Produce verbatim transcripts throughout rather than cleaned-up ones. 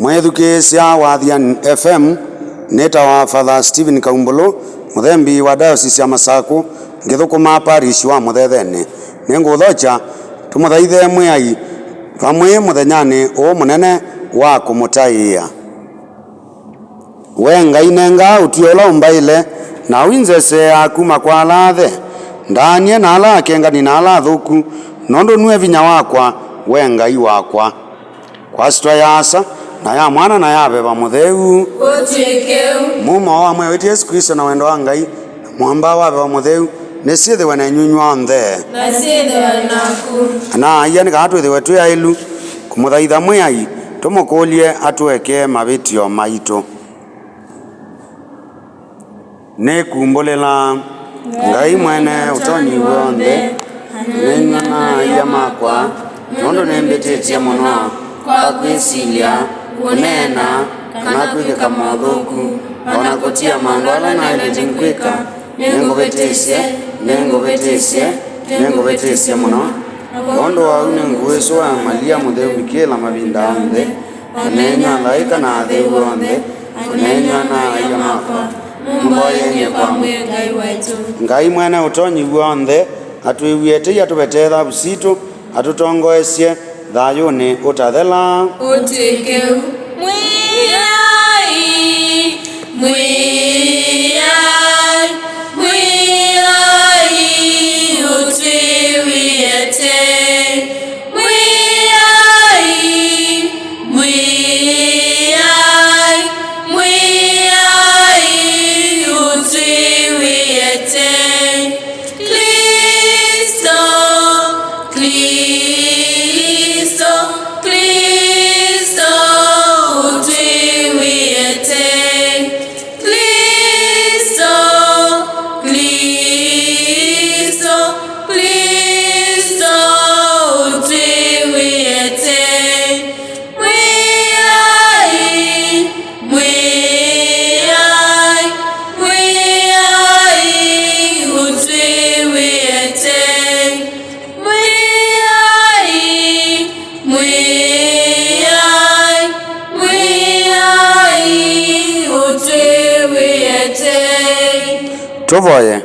Mwĩthukĩĩsya wa Athiani F M, nĩtawa Father Stephen Kaumbũlũ, mũthembi wa Diocese ya Masakũ, ngĩthũkũma parish wa Mũthethenĩ. Nĩngũũthokya tũmũthaithe Mwĩai vamwe mũthenyanĩ ũũ mũnene wa kũmũtaĩa. We Ngai, nenga ũtw'ĩo ũla ũmbaĩle, na ũinzeseea kuma kwa ala athe. Ndaanie na ala akengani na ala athũku, nũndũ nue vinya wakwa, we Ngai wakwa. Kwa syĩtwa ya Asa, na ya Mwana, na ya Veva Mũtheu. Ũtw'ĩke ũu. Mumo wa Mwĩai witũ Yesũ Klĩsto, na wendo wa Ngai, na mũamba wa Veva Mũtheu, nĩsyĩthĩwe nenyu inyw'onthe. Na syĩthĩwe naku. Ana-a-ia, nĩ kana twĩthĩwe twĩ aĩlu kũmũthaitha Mwĩai, tũmũkũlye atũekee mavĩtyo maitũ. Nĩkumbũlĩla Ngai Mwene Ũtonyi W'onthe, nĩnyw'a na aia makwa, nũndũ nĩmbĩtĩtye mũno kwa kwĩsilya, kũneena, kana kwĩkĩka mothũku, o na kũtia maũndũ ala naĩlĩte kwĩka. Nĩngũvĩtĩsye, nĩngũvĩtĩsye, nĩngũvĩtĩsye mũno. Kwondũ wa ũu nĩngũĩsũa Malia Mũtheu Mbikĩla mavinda onthe, aneenywa alaĩka na atheu onthe, aneenywa na aia makwa, mũmboyeni kwa Mwĩai Ngai waitũ. Ngai Mwene Ũtonyi W'onthe atwĩw'ĩe tei, atũvetee thavu sitũ, atũtongoesye thayũnĩ ũtathela. Ũtw'ĩke ũu. Mwĩai, Mwĩai, Mwĩai, ũtwĩw'ĩe tei. Mwĩai, Mwĩai, Mwĩai, ũtwĩw'ĩe tei. Klĩsto, Klĩsto, Klĩsto, ũtwĩw'ĩe tei. Klĩsto, Klĩsto, Klĩsto, ũtwĩw'ĩe tei. Mwĩai, Mwĩai, Mwĩai, ũtwĩw'ĩe tei. Mwĩai, Mwĩai, Mwĩai, ũtwĩw'ĩe tei. Tũvoye.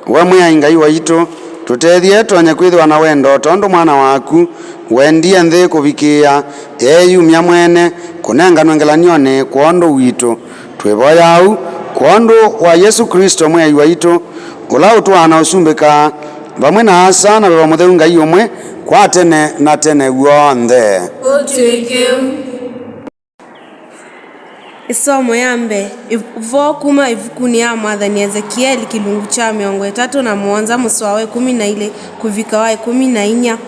We Mwĩai Ngai waitũ, tũtethye tũtonye kwĩthĩwa na wendo, tondũ Mwana waku wendie nthĩ kũvikĩĩa eeyumya mwene kũnenganwe ngelany'onĩ kwondũ witũ. Twĩvoya ũu kwondũ wa Yesũ Klĩsto Mwĩai waitũ, ũla ũtũaa na ũsumbĩkaa vamwe na Asa na Veva Mũtheu Ngai ũmwe, kwa tene na tene w'onthe. Ũtw'ĩke ũu. Ĩsomo ya mbee. Ĩv-, ũvoo kuma ĩvukunĩ ya mwathani Ezekieli, kĩlungu kya mĩongo ĩtatũ na mũonza, mũsoa wa ĩkũmi na ilĩ kũvika wa ĩkũmi na inya.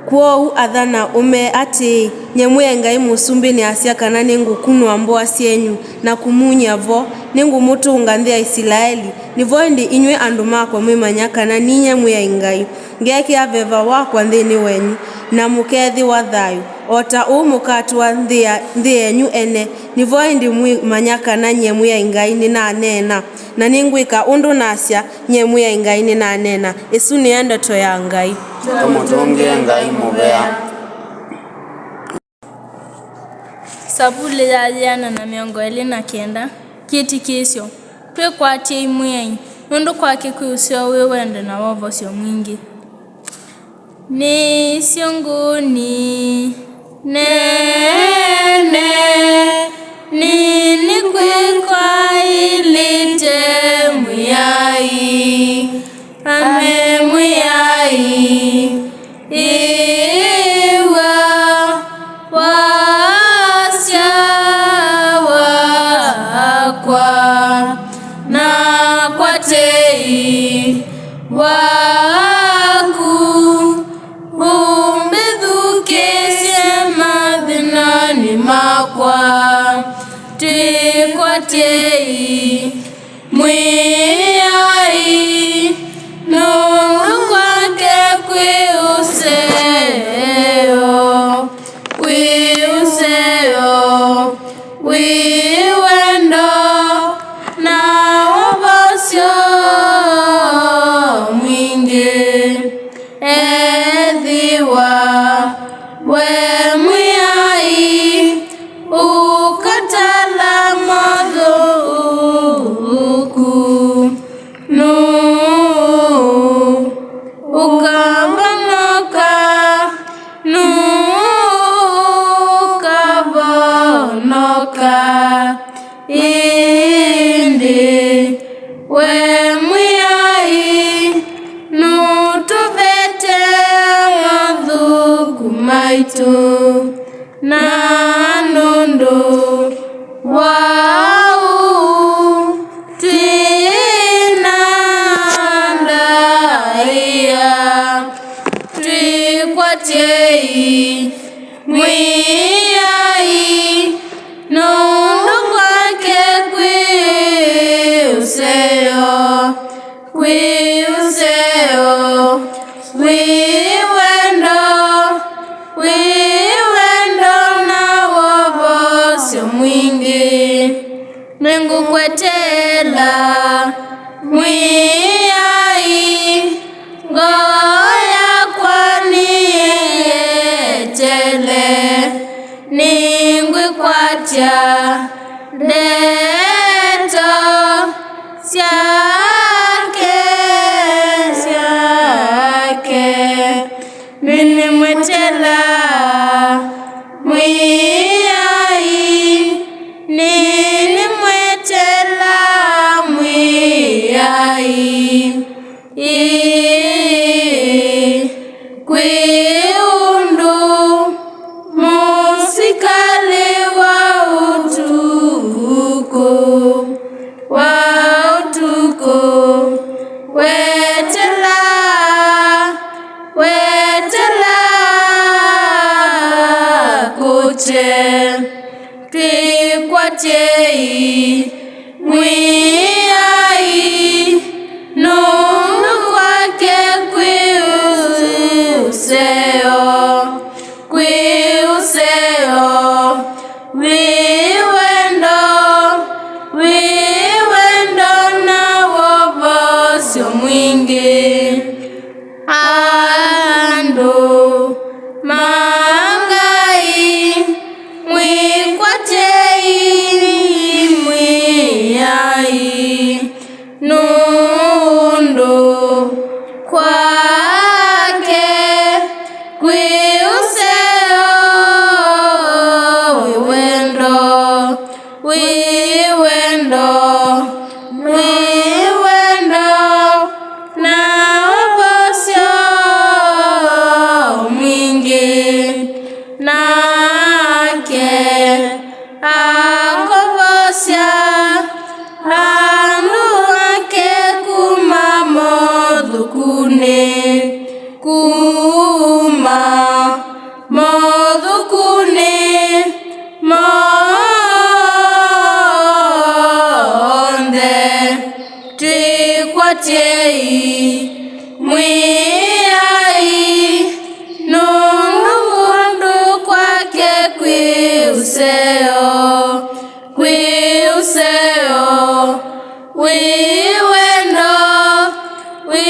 Kwoou athana, ũmee atĩĩ, Nyie Mwĩai Ngai Mũsumbĩ nĩasya kana nĩngũkunũa mbũa syenyu, na kũmuny'a vo. Nĩngũmũtũnga nthĩ ya Isilaeli. Nĩvo ĩndĩ inyw'ĩ andũ makwa mwĩmanya kana ninyie Mwĩai Ngai. Ngeekĩa veva wakwa nthĩnĩ wenyu, na mũkeethĩwa thayũ, o ta ũu mũkatũa nthĩ ya, nthĩ yenyu ene. Nĩvo ĩndĩ mwĩmanya kana nyie Mwĩai Ngai nĩnaneena, na nĩngwĩka ũndũ nasya, nyie Mwĩai Ngai nĩnaneena. Ĩsu nĩyo ndeto ya Ngai. Tũmũtũngĩe Ngai mũvea. Savulĩ ya yĩana na mĩongo ĩlĩ na kenda. Kĩtĩkĩsyo. Twĩkwatĩei Mwĩai, nũndũ kwake kwĩ ũseo wĩ wendo na wovosyo mwingĩ. Nĩ syũngũnĩ nene nini kwĩkwaĩlĩte Mwĩai, ame Mwĩai. Ĩw'a wasya wakwa, na kwatei waku, ũmbĩthukĩĩsye mathĩnanĩ makwa. Twĩkwatei Mwĩai, nũndũ kwake kwĩ ũseo, kwĩ ũseo, wĩ wendo, na wovosyo mwingĩ. Ethĩwa we Mwĩai Wau twĩ na ndaĩa, twĩkwatyei Mwĩai, nũndũ kwake kwĩ ũseo, kwĩ ũseo, wĩ wendo, wĩ wendo na wovosyo mwingĩ. Nĩngũkwetela, Mwĩai, ngoo yakwa nĩyĩetele, nĩngwĩkwatya ndeto syake, syake. Nĩnĩmwetela Mwĩai, nĩnĩmwetela Mwĩai. Ĩĩ, kwĩ ũndũ mũsikalĩ wa ũtukũ, wa ũtukũ, wetela, wetela kũkye. Twĩkwatyei Mwĩai, nũndũ kwake kwĩ ũseo, kwĩ ũseo, wĩ wendo, wĩ wendo na wovosyo mwingĩ. Andũ ma Ngai, mwĩkwatyei Mwĩai, nũndũ kwake kwĩ ũseo, wĩ wendo, wĩ wendo, wĩ wendo, na ũvosyo mwingĩ. Nake akovosya andũ ake kuma mothũkunĩ, kuma mothũkunĩ monthe. Twĩkwatyei Mwĩai, nũndũ kũndũ kwake kwĩ ũseo, kwĩ ũseo, wĩ wendo, wĩ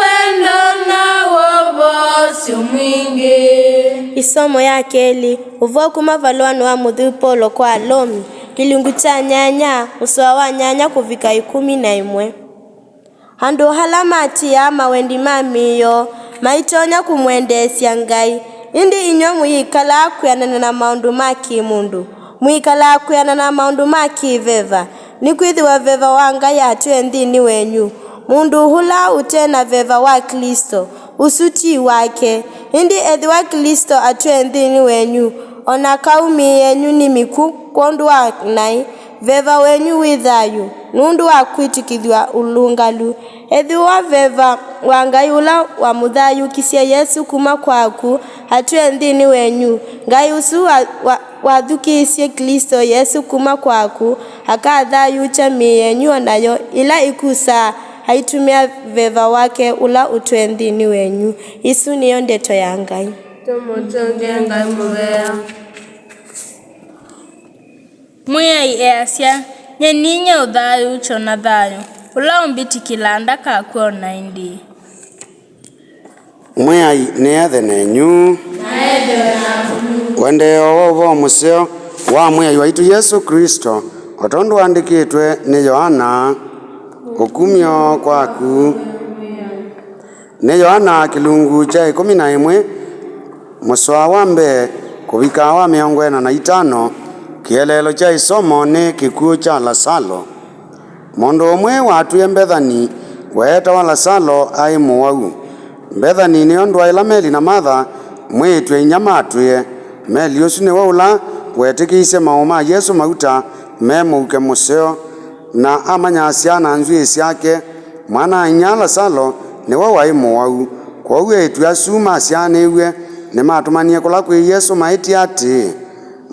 wendo na wovosyo mwingĩ. Ĩsomo ya kelĩ. Ũvoo kuma valũanĩ wa mũtheu Paulo kwa Alomi, kĩlungu kya nyanya, mũsoa wa nyanya kũvika ĩkũmi na ĩmwe. Andũ ala matiaa mawendi ma mĩĩ yoo maitonya kũmwendeesya Ngai. Ĩndĩ inyw'ĩ mũyĩkalaa kwĩanana na maũndũ ma kĩ-mũndũ, mũikalaa kwĩanana na maũndũ ma kĩ-veva, nĩkwĩthĩwa veva wa Ngai atwĩe nthĩnĩ wenyu. Mũndũ ũla ũte na veva wa Klĩsto, ũsu ti wake. Ĩndĩ ethĩwa Klĩsto atwĩe nthĩnĩ wenyu, o na kau mĩĩ yenyu nĩ mĩkw'ũ kwondũ wa naĩ, veva wenyu wĩ thayũ nũndũ wa kwĩtĩkĩlw'a ũlũngalu. Ethĩwa veva wa Ngai ũla wamũthayũũkisye Yesũ kuma kwa akw'ũ atwĩe nthĩnĩ wenyu, Ngai ũsu wa, wa, wathukĩĩsye Klĩsto Yesũ kuma kwa akw'ũ akathayũũkya mĩĩ yenyu o nayo ĩla ĩkusaa, aitũmĩa veva wake ũla ũtwĩe nthĩnĩ wenyu. Ĩsu nĩyo ndeto ya Ngai. Tũmũtũngĩe Ngai mũvea. Mwĩai easya, "Nyie ninyie ũthayũũkyo na thayũ. Ũla ũmbĩtĩkĩlaa ndakakw'a o na ĩndĩĩ." Mwĩai nĩethe nenyu. Ũendeeo wa ũvoo mũseo wa Mwĩai waitũ Yesũ Klĩsto, o tondũ waandĩkĩtwe nĩ Yoana. Ũkumyo kwaku. Nĩ Yoana kĩlungu kya ĩkũmi na ĩmwe, mũsoa wa mbee kũvika wa mĩongo ĩna na itano. Kĩeleelo kya ĩsomo nĩ kĩkw'ũ kya Lasalo. Mũndũ ũmwe watwĩe Mbethani weetawa Lasalo aĩ mũwau. Mbethani nĩyo ndũa ĩla Meli na Matha mwĩĩtu-a-inyia matwĩe. Meli ũsu nĩwe ũla Weetĩkĩisye maũũ ma Yesũ mauta me mũuke mũseo, na amanyasya na nzw'ĩĩ syake. Mwana-a-inyia Lasalo nĩwe waĩ mũwau, kwoou eĩtu asu masyaanĩw'e nĩmatũmanie kũla kwĩ Yesũ maĩtye atĩĩ,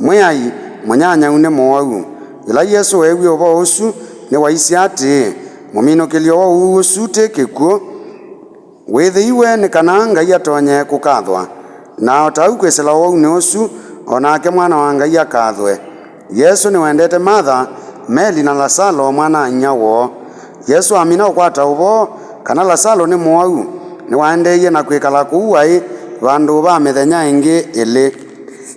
"Mwĩai, mũnyanyau nĩ mũwau." Yĩla Yesũ weewie ũvoo ũsu, nĩwaisye atĩĩ, "Mũminũkĩlyo wa ũwau ũsu ti kĩkw'ũ. Wĩthĩiwe nĩ kana Ngai atonye kũkathwa." Na o ta ũu kwĩsĩla ũwaunĩ ũsu, o nake Mwana wa Ngai akathwe. Yesũ nĩwendete Matha, Meli, na Lasalo, mwana-a-inyia woo. Yesũ amina ũkwata ũvoo kana Lasalo nĩ mũwau, nĩwaendeeie na kwĩkala kũu waĩ vandũ va mĩthenya ĩngĩ ĩlĩ.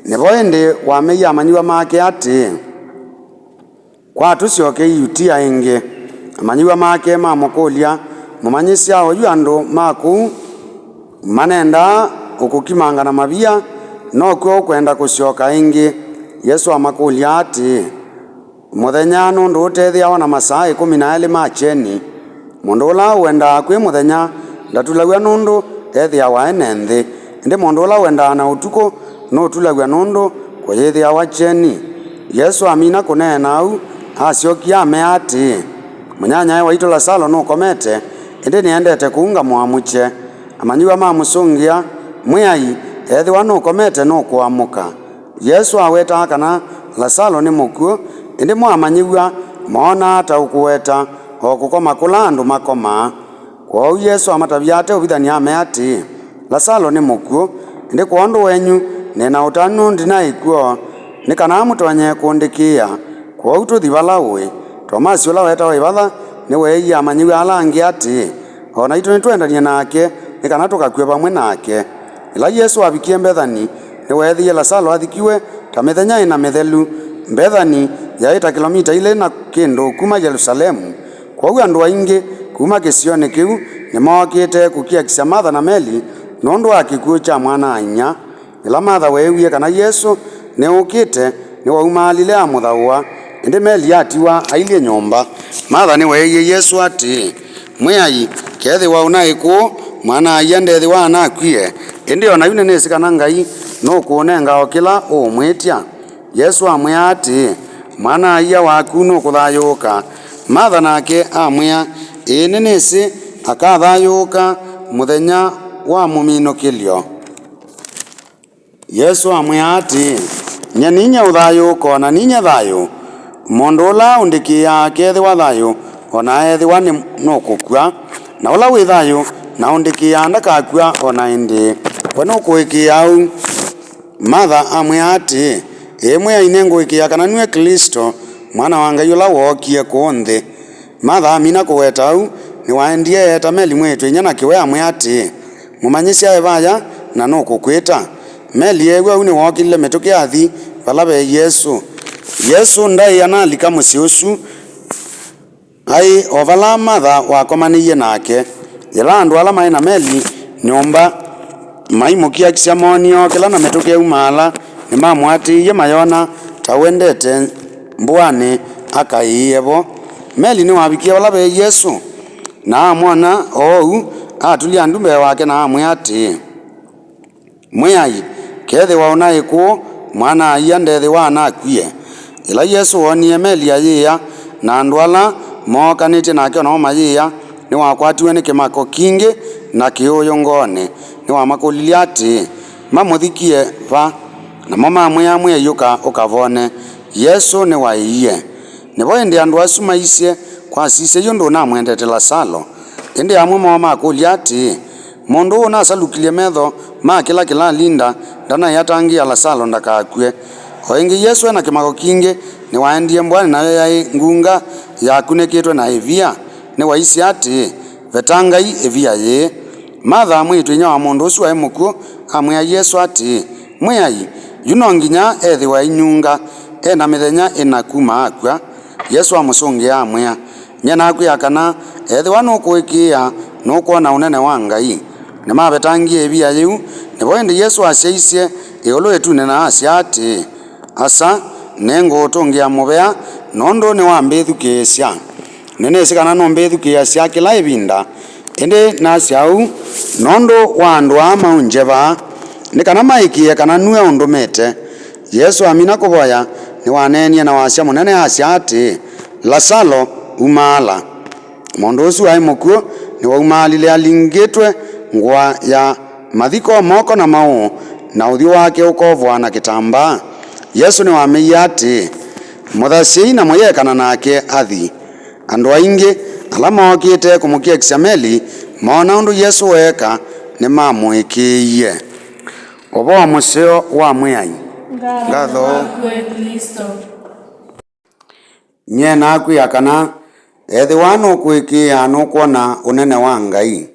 Nĩvo ĩndĩ wameie amanyĩw'a make atĩĩ, "Kwa tũsyokei Yutia ĩngĩ." Amanyĩw'a make mamũkũlya, "Mũmanyĩsya, oyu andũ ma kũu manendaa ũkũkimanga na mavia, nokw'o ũkwenda kũsyoka ĩngĩ?" Yesũ amakũlya atĩĩ, "Mũthenya nũndũ ũtethĩawa na masaa ĩkũmi na elĩ ma kyeni? Mũndũ ũla ũendaa kwĩ mũthenya ndatulaw'a nũndũ ethĩawa ene nthĩ, ĩndĩ mũndũ ũla ũendaa na ũtukũ nũtulaw'a nũndũ kũyĩthĩawa kyeni." Yesũ amina kũneena ũu, asyokie amea atĩĩ, "Mũnyanyae waitũ Lasalo nũkomete, ĩndĩ nĩendete kũu ngamũamũkye." Amanyĩw'a mamũsũngĩa, "Mwĩai, ethĩwa nũkomete, nũkũamũka." Yesũ awetaa kana Lasalo nĩ mũkw'ũ, ĩndĩ mo amanyĩw'a moonaa ta ũkũweta o kũkoma kũla andũ makomaa. Kwoou Yesũ amatavya ateũvithany'a amea atĩĩ, "Lasalo nĩ mũkw'ũ, ĩndĩ kwondũ wenyu nĩ na ũtanu ndinaĩ kw'o, nĩ kana mũtonye kũndĩkĩĩa. Kwoou tũthi vala ũĩ." Tomasi, ũla wetawa Ĩvatha, nĩweeie amanyĩw'a ala angĩ atĩĩ, "O naitũ nĩtwendanie nake nĩ kana tũkakw'e vamwe nake." Yĩla Yesũ wavikie Mbethani, nĩweethĩie Lasalo athikiwe ta mĩthenya ĩna mĩthelu. Mbethani yaĩ ta kĩlomita ilĩ na kĩndũ kuma Yelũsalemu. Kwoou andũ aingĩ kuma kĩsionĩ kĩu nĩmookĩte kũkiakisya Matha na Meli nũndũ wa kĩkw'ũ kya mwana-a-inyia. Yĩla Matha weewie kana Yesũ nĩũkĩte, nĩwaumaalile amũthaũa, ĩndĩ Meli atiwa ailyĩ nyũmba. Matha nĩweeie Yesũ atĩĩ, "Mwĩai, kethĩwa ũnaĩ kũũ, mwana-a-ia ndethĩwa anakwie, ĩndĩ o na yu nĩnĩsĩ kana Ngai nũkũũnenga o kĩla ũũmwĩtya." Yesũ amwĩa atĩĩ, "Mwana-a-ia waku nũkũthayũũka." Matha nake amwĩa, "Ĩĩ nĩnĩsĩ akathayũũka mũthenya wa mũminũkĩlyo." Yesũ amwĩa atĩĩ, "Nyie ninyie ũthayũũko na ninyie thayũ. Mũndũ ũla ũndĩkĩĩaa akeethĩwa thayũ, o na eethĩwa nĩ nũkũkw'a. Na ũla wĩ thayũ na ũndĩkĩĩaa ndakakw'a o na ĩndĩĩ. We nũkũĩkĩĩa ũu?" Matha amwĩa atĩĩ, "Ĩĩ Mwĩai, nĩngũĩkĩĩa kana nue Klĩsto, Mwana wa Ngai ũla wookie kũũ nthĩ." Matha amina kũweta ũu, nĩwaendie eeta Meli mwĩĩtu-a-inyia na kĩwe amwĩa atĩĩ, "Mũmanyĩsya e vaya na nũkũkwĩta." Meli eew'a ũu nĩwookĩlile mĩtũkĩ athi vala ve Yesũ. Yesũ ndaĩ analika mũsyĩ ũsu, aĩ o vala Matha wakomanĩie nake. Yĩla andũ ala maĩ na Meli nyũmba maimũkiakisya moonie ookĩla na mĩtũkĩ aumaala, nĩmamũatĩĩie mayona ta ũendete mbũanĩ akaĩĩe vo. Meli nĩwavikie vala ve Yesũ, na amwona oou, atulya ndu mbee wake na amwĩa atĩĩ, "Mwĩai, kethĩwa ũnaĩ kũũ, mwana-a-ia ndethĩwa anakwie." Yĩla Yesũ woonie Meli ayĩĩa na andũ ala mookanĩtye nake o namo mayĩĩa, nĩwakwatiwe nĩ kĩmako kingĩ na kĩũũyũ ngoonĩ. Nĩwamakũlilye atĩĩ, "Mamũthikie va?" Namo mamwĩa, "Mwĩai, ũka ũkavone." Yesũ nĩwaĩie. Nĩvo ĩndĩ andũ asu maisye, "Kwasisya yu ndũnamwendete Lasalo?" Ĩndĩ amwe moo makũlya atĩĩ, "Mũndũ ũũ ũnasalukilye metho ma kĩla kĩlalinda ndanaĩ atangĩĩa Lasalo ndakakw'e." O ĩngĩ Yesũ e na kĩmako kingĩ nĩwaendie mbũanĩ, nayo yaĩ ngunga yakunĩkĩtwe na ĩvia. Nĩwaisye atĩĩ, "Vetangai ĩvia yĩĩ." Matha, mwĩĩtu-a-inyia wa mũndũ ũsu waĩ mũkw'ũ, amwĩa Yesũ atĩĩ, "Mwĩai, yu no nginya ethĩwe ainyunga e na mĩthenya ĩna kuma akw'a." Yesũ amũsũngĩa amwĩa, "Nyie nakwĩa kana, ethĩwa nũkũĩkĩĩa, nũkwona ũnene wa Ngai." Nĩmavetangie ĩvia yĩu. Nĩvo ĩndĩ Yesũ asyaisye ĩũlũ ĩtunĩ na asya atĩĩ, "Asa, nĩngũũtũngĩa mũvea nũndũ nĩwambĩthukĩĩsya. Nĩnĩsĩ kana nũmbĩthukĩĩasya kĩla ĩvinda. Ĩndĩ nasya ũu nũndũ wa andũ aa maũngyevaa, nĩ kana maĩkĩĩe kana nue ũndũmĩte." Yesũ amina kũvoya, nĩwaneenie na wasya mũnene asya atĩĩ, "Lasalo, umaala!" Mũndũ ũsu waĩ mũkw'ũ nĩwaumaalile alingĩtwe ngũa ya mathiko moko na maũũ, na ũthyũ wake ũkovwa na kĩtambaa. Yesũ nĩwameie atĩĩ, "Mũthasyei na mũyekana nake athi." Andũ aingĩ ala mookĩte kũmũkĩakisya meli moona ũndũ Yesũ weeka, nĩmamũĩkĩĩie. Ũvoo mũseo wa Mwĩai. Ngatho. Ngatho. Waku, e Klĩsto. Nyie nakwĩa kana, ethĩwa nũkũĩkĩĩa, nũkwona ũnene wa Ngai.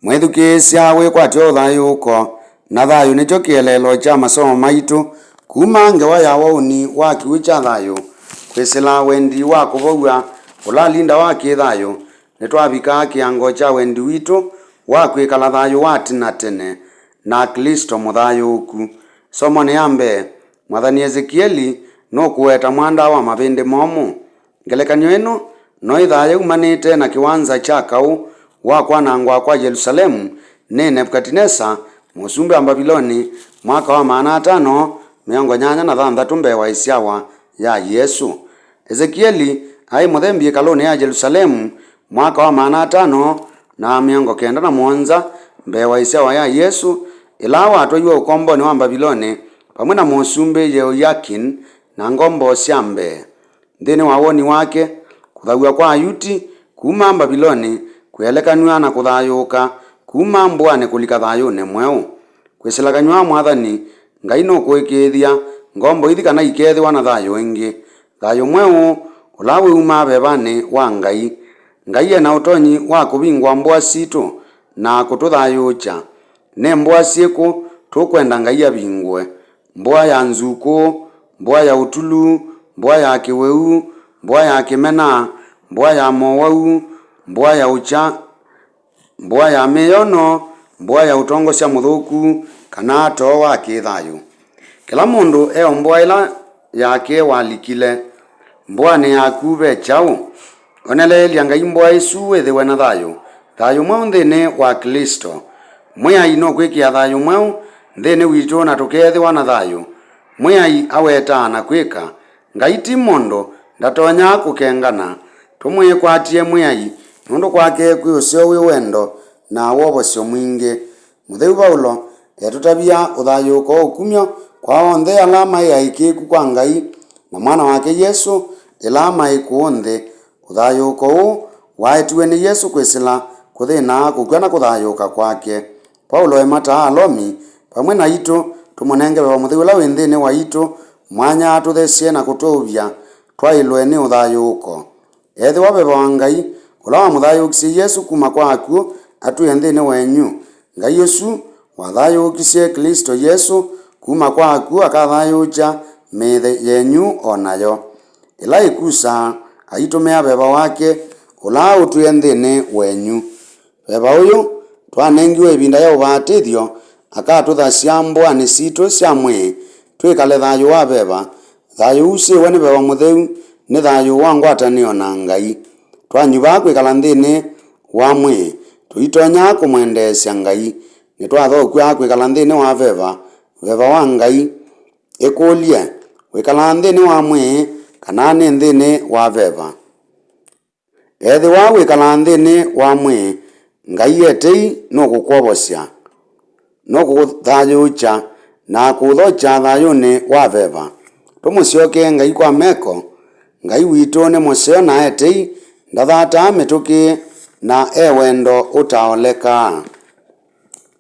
Mwĩthukĩĩsya wĩkwatyo ũthayũũko na thayũ nĩkyo kĩeleelo kya masomo maitũ, kuma ngewa ya waũni wa kĩw'ũ kya thayũ, kwĩsĩla wendi wa kũvow'a ũlalinda wa kĩ-thayũ, nĩtwavika kĩango kya wendi witũ wa kwĩkala thayũ wa tene na tene na Klĩsto mũthayũũku. Somonĩ ya mbee, mwathani Ezekieli nũkũweta mwanda wa mavĩndĩ momũ. Ngelekany'o ĩno no ĩthaya yumanĩte na kĩwanza kya kaũ wa kwanangwa kwa Yelusalemu nĩ Nevukatinesa, mũsumbĩ wa Mbaviloni, mwaka wa maana atano mĩongo nyanya na thanthatũ mbee wa ĩsyawa ya Yesũ. Ezekieli aĩ mũthembi ĩkalũnĩ ya Yelusalemu mwaka wa maana atano na mĩongo kenda na mũonza mbee wa ĩsyawa ya Yesũ, ĩla watwaiwe ũkombonĩ wa Mbaviloni vamwe na mũsumbĩ Yeoiakini na ngombo sya mbee. Nthĩnĩ wa woni wake, kũthaw'a kwa Ayuti kuma Mbaviloni kwĩelekanw'a na kũthayũũka kuma mbũanĩ kũlika thayũnĩ mweũ. Kwĩsĩla kanyw'a wa mwathani, Ngai nũkũĩkĩĩthya ngombo ithi kana ikeethĩwa na thayũ ĩngĩ, thayũ mweũ ũla wĩumaa vevanĩ wa Ngai. Ngai e na ũtonyi wa kũvingũa mbũa sitũ na kũtũthayũũkya. Nĩ mbũa syĩkũ tũkwenda Ngai avingũe? Mbũa ya nzukũ, mbũa ya ũtulu, mbũa ya kĩwĩu, mbũa ya kĩmena, mbũa ya mowau, mbũa ya ũkya, mbũa ya mĩyono, mbũa ya ũtongosya mũthũku, kana too wa kĩ-thayũ? Kĩla mũndũ e o mbũa ĩla yake walikile. Mbũanĩ yaku ve kyaũ? Oneleelya Ngai mbũa ĩsu wĩthĩwe na thayũ, thayũ mweũ nthĩnĩ wa Klĩsto. Mwĩai nũkwĩkĩa thayũ mweũ nthĩnĩ witũ na tũkeethĩwa na thayũ. Mwĩai awetaa na kwĩka. Ngai ti mũndũ, ndatonya kũkengana. Tũmwĩkwatye Mwĩai, nũndũ kwake kwĩ ũseo wĩ wendo na wovosyo mwingĩ. Mũtheu Vaulo etũtavya ũthayũũko wa ũkumyo kwa onthe ala maĩ aĩkĩĩku kwa Ngai na Mwana wake Yesũ ĩla maĩ kũũ nthĩ. Ũthayũũko ũũ waetiwe nĩ Yesũ kwĩsĩla kũthĩna, kũkw'a na kũthayũũka kwake. Vaulo emataa Alomi vamwe naitũ tũmũnenge Veva Mũtheu ũla wĩ nthĩnĩ waitũ mwanya atũthesye na kũtũũvya twaĩlwe nĩ ũthayũũko. Ethĩwa Veva wa Ngai, ũla wamũthayũũkisye Yesũ kuma kwa akw'ũ, atwĩe nthĩnĩ wenyu, Ngai ũsu wathayũũkisye Klĩsto Yesũ kuma kwa akw'ũ akathayũũkya mĩĩ yenyu o nayo, ĩla ĩkusaa aitũmĩa Veva wake ũla ũtwĩe nthĩnĩ wenyu. Veva ũyũ twanengiwe ĩvinda ya ũvatĩthyo akatũthasya mbũanĩ sitũ sya mwĩĩ twĩkale thayũ wa Veva. Thayũ ũsĩwe nĩ Veva Mũtheu nĩ thayũ wa ngwatanĩo na Ngai. Twanyuva kwĩkala nthĩnĩ wa mwĩĩ, tũitonya kũmwendeesya Ngai. Nĩtwathokw'a kwĩkala nthĩnĩ wa Veva, Veva wa Ngai. Ĩkũlye, wĩkalaa nthĩnĩ wa mwĩĩ kana nĩ nthĩnĩ wa Veva? Ethĩwa wĩkalaa nthĩnĩ wa mwĩĩ, Ngai e tei nũkũkwovosya, nũkũthayũũkya, na akũthokya thayũnĩ wa Veva. Tũmũsyokee Ngai kwa meko. Ngai witũ nĩ mũseo na e tei, ndathataa mĩtũkĩ, na e wendo ũtaolekaa.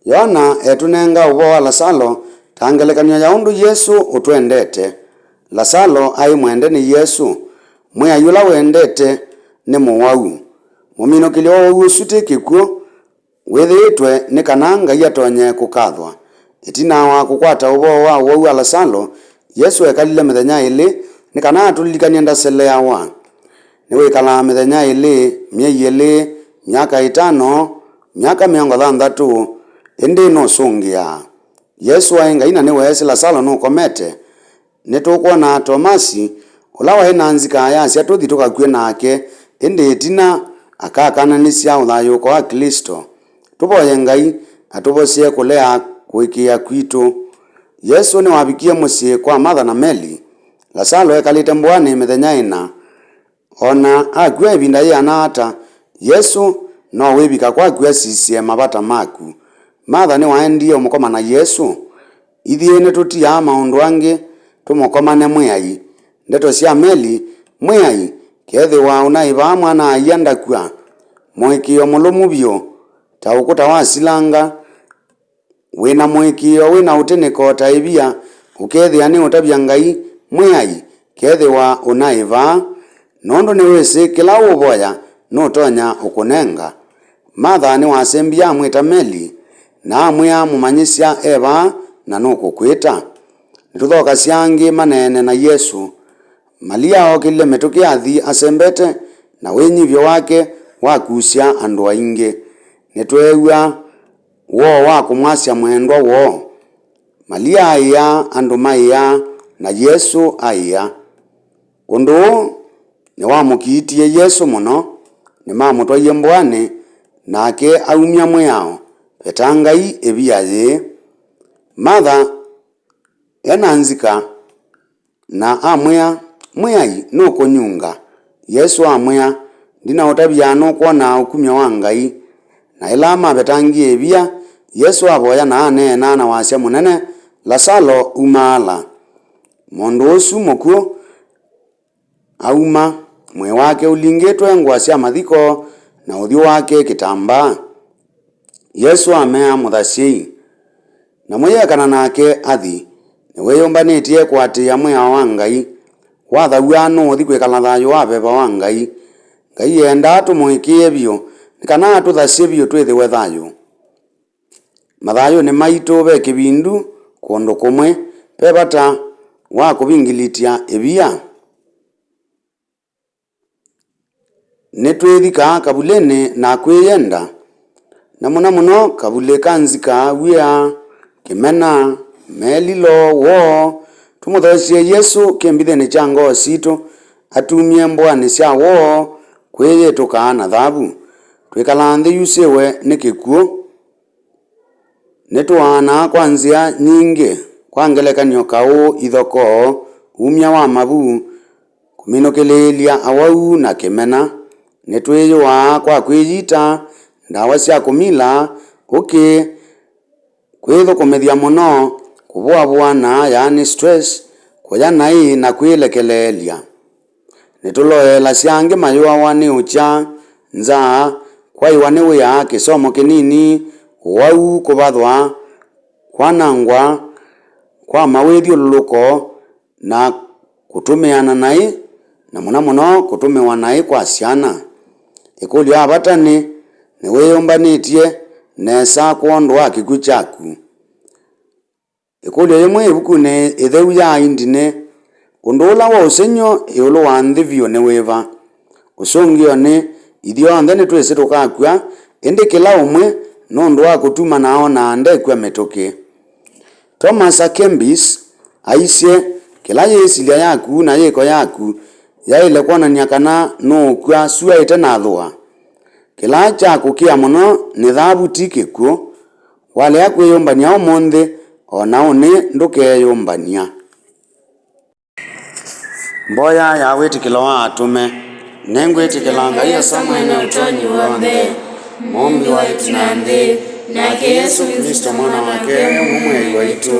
Yoana etũnenga ũvoo wa Lasalo ta ngelekany'o ya ũndũ Yesũ ũtwendete. Lasalo aĩ mwende nĩ Yesũ. Mwĩai ũla wendete nĩ mũwau. Mũminũkĩlyo wa ũwau ũsu ti kĩkw'ũ wĩthĩĩtwe nĩ kana Ngai atonye kũkathwa. Ĩtina wa kũkwata ũvoo wa ũwau wa Lasalo, Yesũ ekalile mĩthenya ĩlĩ nĩ kana atũlilikany'e ndaseleawa. Nĩwĩkalaa mĩthenya ĩlĩ, myei ĩlĩ, myaka ĩtano, myaka mĩongo thanthatũ, ĩndĩ nũsũngĩaa. Yesũ aĩ Ngai na nĩweesĩ Lasalo nũkomete. Nĩtũkwona Tomasi, ũla waĩ na nzika ayasya tũthi tũkakw'e nake, ĩndĩ ĩtina akakananĩsya ũthayũũko wa Klĩsto. Tũvoye Ngai atũvosye kũlea kũĩkĩĩa kwitũ. Yesũ nĩwavikie mũsyĩ kwa Matha na Meli. Lasalo ekalĩte mbũanĩ mĩthenya ĩna. O na akw'a ĩvinda yĩana ata, Yesũ no wĩvika kwaku asisye mavata maku. Matha nĩwaendie ũmũkoma na Yesũ. Ithyĩ nĩtũtiaa maũndũ angĩ tũmũkomane Mwĩai. Ndeto sya Meli, Mwĩai, kethĩwa ũnaĩ vaa mwana-a-ia ndakw'a. Mũĩkĩĩo mũlũmu vyũ, ta ũkũta wa silanga, wĩ na mũĩkĩĩo wĩ na ũtĩnĩko ta ĩvia, ũkethĩa nĩũtavya Ngai, Mwĩai, kethĩwa ũnaĩ vaa, nũndũ nĩwĩsĩ kĩla ũũvoya nũtonya ũkũnenga. Matha nĩwasembie amwĩta Meli, na amwĩa, Mũmanyĩsya e vaa, na nũkũkwĩta. Nĩtũthokasya angĩ maneene na Yesũ. Malia ookĩlile mĩtũkĩ athi asembete, na wĩnyivyo wake wakusya andũ aingĩ. Nĩtweew'a woo wa kũmwasya mwendwa woo. Malia aĩa, andũ maĩa, na Yesũ aĩa. Ũndũ ũũ nĩwamũkiitie Yesũ mũno. Nĩmamũtwaie mbũanĩ, nake aumya mwĩao, Vetangai ĩvia yĩĩ. Matha e na nzika, na amwĩa, Mwĩai, nũkũnyunga? Yesũ amwĩa, Ndinaũtavya nũkwona ũkumyo wa Ngai. Na ĩla mavetangie ĩvia, Yesũ avoya na aneena na wasya mũnene, Lasalo, umaala! Mũndũ ũsu mũkw'ũ auma, mwĩĩ wake ũlingĩtwe ngũa sya mathiko, na ũthyũ wake kĩtambaa. Yesũ amea, Mũthasyei, na mũyĩekana nake athi. Nĩwĩyũmbanĩtye kũatĩĩa mwĩao wa Ngai. Wathaw'a nũũthi kwĩkala thayũ wa veva wa Ngai. Ngai endaa tũmũĩkĩĩe vyũ nĩ kana atũthasye vyũ twĩthĩwe thayũ. Mathayũnĩ maitũ ve kĩvindu kũndũ kũmwe ve vata wa kũvingilitya ĩvia. Nĩtwĩthikaa kavulĩnĩ na kwĩyenda, na mũno mũno kavulĩ ka nzika, wia, kĩmena, melilo, woo. Tũmũthoosye Yesũ kĩmbithĩnĩ kya ngoo sitũ, atumye mbũanĩ sya woo kwĩyĩtũka na thavu. Twĩkalaa nthĩ yusĩwe nĩ kĩkw'ũ. Nĩtũaanaa kwa nzĩa nyingĩ, kwa ngelekany'o, kaũ, ithokoo, umya wa mavu, kũminũkĩlĩĩlya awau, na kĩmena. Nĩtwĩyũaa kwa kwĩyita, ndawa sya kũmila, ũkĩ, kwĩthũkũmĩthya mũno, kũvũavũana, yaani stress, kũya naĩ, na kwĩlekeleelya. Nĩtũloeelasya angĩ mayũawa nĩ ũkya, nzaa, kwaĩwa nĩ wĩa, kĩsomo kĩnini, ũwau, kũvathwa, kwanangwa kwa mawĩthyũlũlũko, na kũtũmĩana naĩ, na mũno mũno kũtũmĩwa naĩ kwa syana. Ĩkũlyo ya vata nĩ, nĩwĩyũmbanĩtye nesa kwondũ wa kĩkw'ũ kyaku? Ĩkũlyo yĩmwe ĩvukunĩ ĩtheu ya Aindi nĩ, ũndũ ũla wa ũsengy'o ĩũlũ wa nthĩ vyũ nĩ wĩva? Ũsũngĩo nĩ, ithyonthe nĩtwĩsĩ tũkakw'a, ĩndĩ kĩla ũmwe nũndũ wa kũtuma na onaa ndekw'a mĩtũkĩ. Thomas à Kempis aisye, kĩla yĩsilya yaku na yĩko yaku yaĩle kwonany'a kana nũũkw'a sua ĩte na thũa. Kĩla kya kũkĩa mũno nĩ thavu, ti kĩkw'ũ. Walea kwĩyũmbany'a ũmũnthĩ, o na ũnĩ ndũkeyũmbany'a. Mboya ya wĩtĩkĩlo wa atũme. Nĩngwĩtĩkĩla Ngai Asa Mwene Ũtonyi W'onthe, Mũmbi wa ĩtu na nthĩ, nake Yesũ Klĩsto Mwana wake ũmwe Mwĩai waitũ,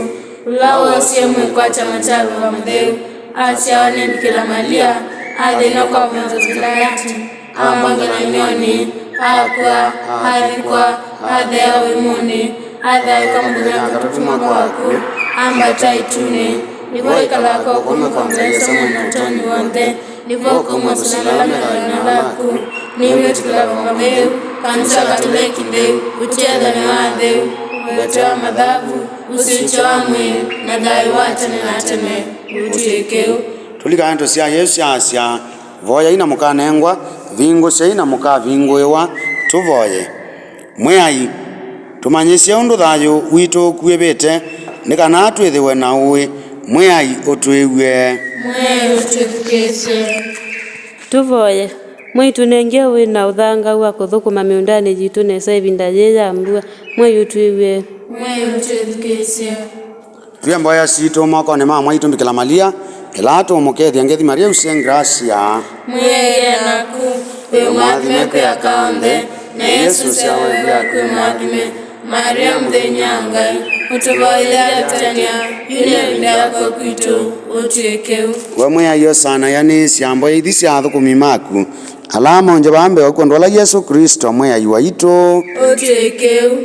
ũla woosie mwĩĩ kwa kyama kya Veva Mũtheu, asyawa nĩ Mbikĩla Malia, athĩnw'a kwa Pontio Vilaiati, ambwa ngelany'onĩ, akw'a, athikwa, atheea ũimũnĩ, athaũka mũthenya wa katatũ mwaka wa akw'ũ, ambata ĩtunĩ, nĩvo aikalaa kwa ũkũmwe kwa Ngai Asa Mwene Ũtonyi W'onthe, nĩvo ũkauma kũsũna ala me thayũ na ala akw'ũ. Nĩngwĩtĩkĩla Veva Mũtheu, Kanisa Katoleki ntheu, ũtiethany'o wa atheu, ũvete wa mathavu, ũsyũkyo wa mwĩĩ, na thayũ wa tene na tene. Ngũtw'ĩkĩu. Tũlikane ndeto sya Yesũ syaasya, Voyai na mũkanengwa, vingũsyai na mũkavingũĩwa. Tũvoye. Mwĩai, tũmanyĩsye ũndũ thayũ witũ ũkuĩvĩte, nĩ kana twĩthĩwe na ũĩ. Mwĩai, ũtwĩw'e. Mwĩai, ũtwĩthukĩĩsye. Tũvoye. Mwĩai, tũnenge ũĩ na ũthangau wa kũthũkũma mĩũndanĩ yitũ nesa ĩvinda yĩĩ ya mbua. Mwĩai, ũtwĩw'e. Mwĩai, ũtwĩthukĩĩsye. Twĩe mboya sitũ mokonĩ ma mwaitũ Mbikĩla Malia, ĩla tũũmũkethya ngethi Maria ũsĩ ngrasia. Mwĩai e naku, wĩ mũathime kwĩ aka onthe, na Yesũ ũsyawa ĩvu yaku wĩ mũathime. Maria mũthĩny'a wa Ngai, ũtũvoyele atũtany'a, yu na ĩvinda ya kũa kwitũ. Ũtw'ĩke ũu. We Mwĩai, osa na ĩanĩsya mboya ithi sya athũkũmi maku, ala maũngye vaa mbee waku, kwondũ wa ũla Yesũ Klĩsto Mwĩai waitũ. Ũtw'ĩke ũu.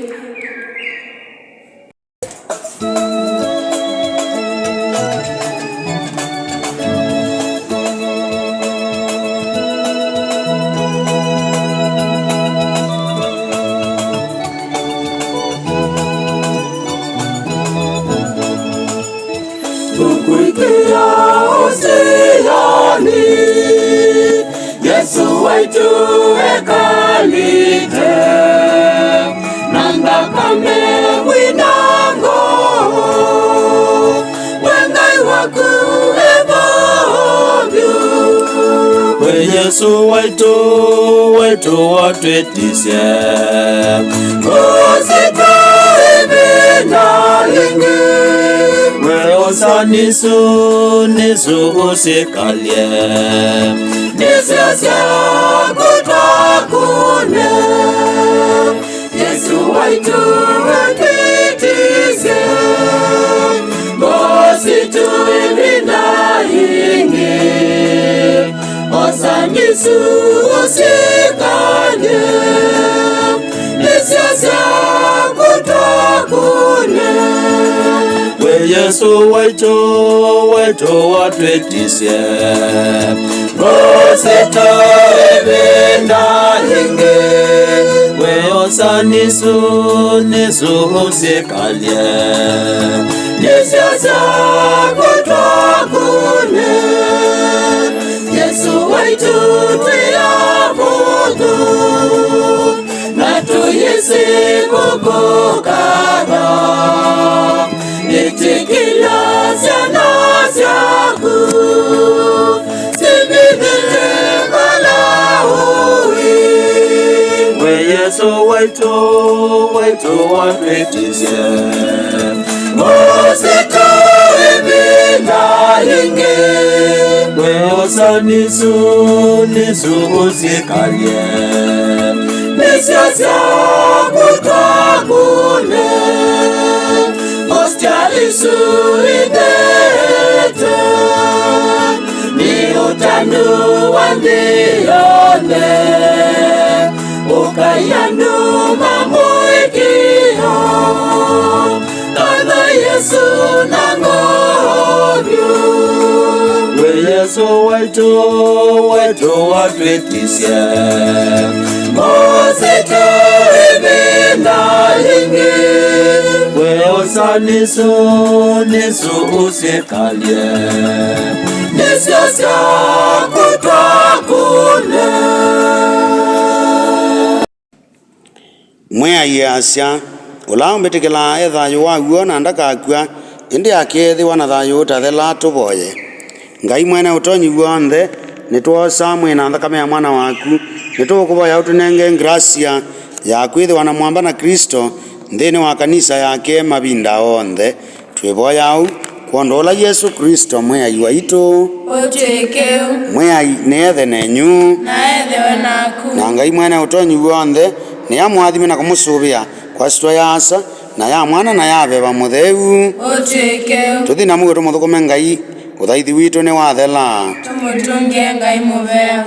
Tũkũĩkĩĩa ũsiani, Yesũ waitũ ekalĩte, na nthakame mwinango, we Ngai waku e vaa vyũ. We Yesũ waitũ, waitũ watwĩtisye, ũsitũ ĩvinda yĩngĩ. We osa nĩsũ, nĩsũ ũsĩ kalye, nĩsyo syaku twakũne. Yesũ waitũ atwĩtisye, ũsitũ ĩvinda yĩngĩ. Osa nĩsũ ũsĩ kalye, nĩsyo syaku twakũne. We Yesũ waitũ, waitũ watwĩtisye, ũsitũ ĩvinda yĩngĩ. We osa nĩsũ, nĩsũ ũsĩ kalye, nĩsyo syaku twakũne. Yesũ waitũ twĩ avũthũ, na tũyĩsĩ kũkũkatha. Ĩtĩkĩla syana syaku siminĩte vala ũĩ. We Yesũ waitũ, waitũ watwĩtisye, ũsitũ ĩvinda yĩngĩ. We osa nĩsũ, nĩsũ ũsĩ kalye, nĩsyo syaku twakũne. Ostia isu ithete, nĩ ũtanu wa nthĩ yonthe, ũkaia andũ ma mũĩkĩĩo. Kana Yesũ na ngoo vyũ. We Yesũ waitũ, waitũ watwĩtisye, ũsitũ ĩvinda yĩngĩ. We osa nĩsũ, nĩsũ ũsĩ kalye, nĩsyo syaku twakũne. Mwĩai easya, ũla ũmbĩtĩkĩlaa e thayũ wa w'o na ndakakw'a, ĩndĩ akeethĩwa na thayũ ũtathela. Tũvoye. Ngai Mwene Ũtonyi W'onthe, nĩtwosa mwĩĩ na nthakame ya Mwana waku, nĩtũũkũvoya ũtũnenge ngrasia ya kwĩthĩwa na mũamba na Klĩsto nthĩnĩ wa kanisa yake mavinda onthe. Twĩvoya ũu kwondũ ũla Yesũ Klĩsto Mwĩai waitũ. Ũtw'ĩke ũu. Mwĩai nĩethe nenyu. Na ethĩwe naku. Na Ngai Mwene Ũtonyi W'onthe nĩamũathime na kũmũsũvĩa kwa syĩtwa ya Asa, na ya Mwana, na ya Veva Mũtheu. Ũtw'ĩke ũu. Tũthi na mũuo tũmũthũkũme Ngai, ũthaithi witũ nĩwathela. Tũmũtũngĩe Ngai mũvea.